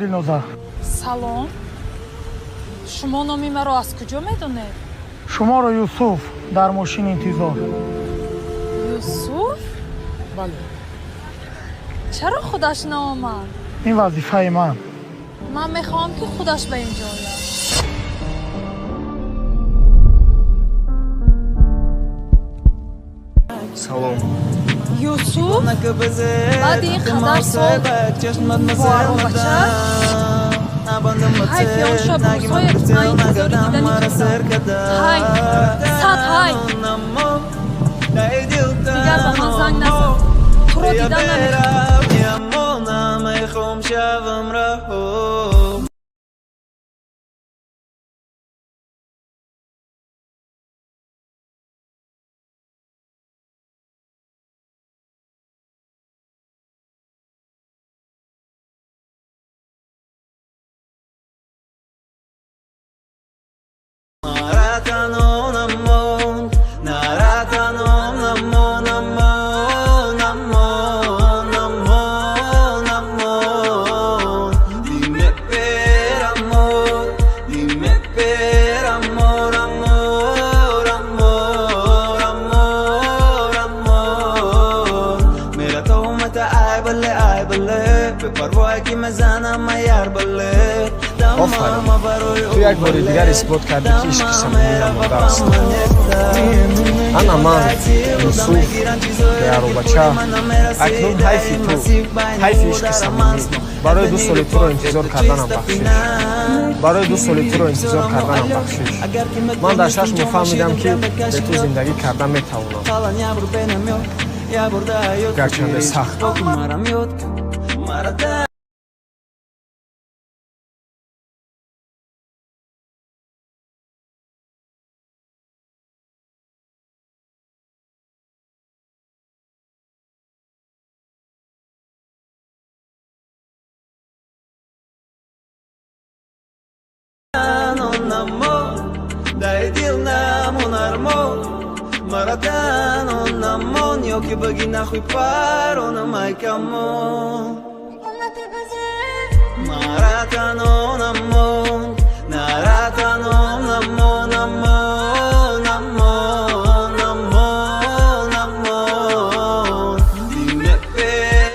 Дилноза. Салом. Шумо номи маро аз куҷо медонед? Шуморо Юсуф дар мошин интизор. Юсуф? Бале. Чаро худаш наомад? Ин вазифаи ман. Ман мехоҳам, ки худаш ба инҷо ояд. Салом. Юсуф, баъди ин қадар сол бо аробача? Ҳайфи он шаб рӯзҳое, ки ман интизори дидани ту будам. Ҳайф, сад ҳайф. Дигар ба ман занг назан, туро дидан намехоҳам. Офарин, ту як бори дигар исбот кардӣ, ки ишқи самимӣ намондааст. Ана ман, Юсуф, беаробача. Акнун ҳайфи ту, ҳайфи ишқи самимӣ. Барои 2 соли туро интизор карданам бахшиш. Барои 2 соли туро интизор карданам бахшиш. Ман дар 6 моҳ фаҳмидам, ки бе ту зиндагӣ карда метавонам, гарчанде сахт.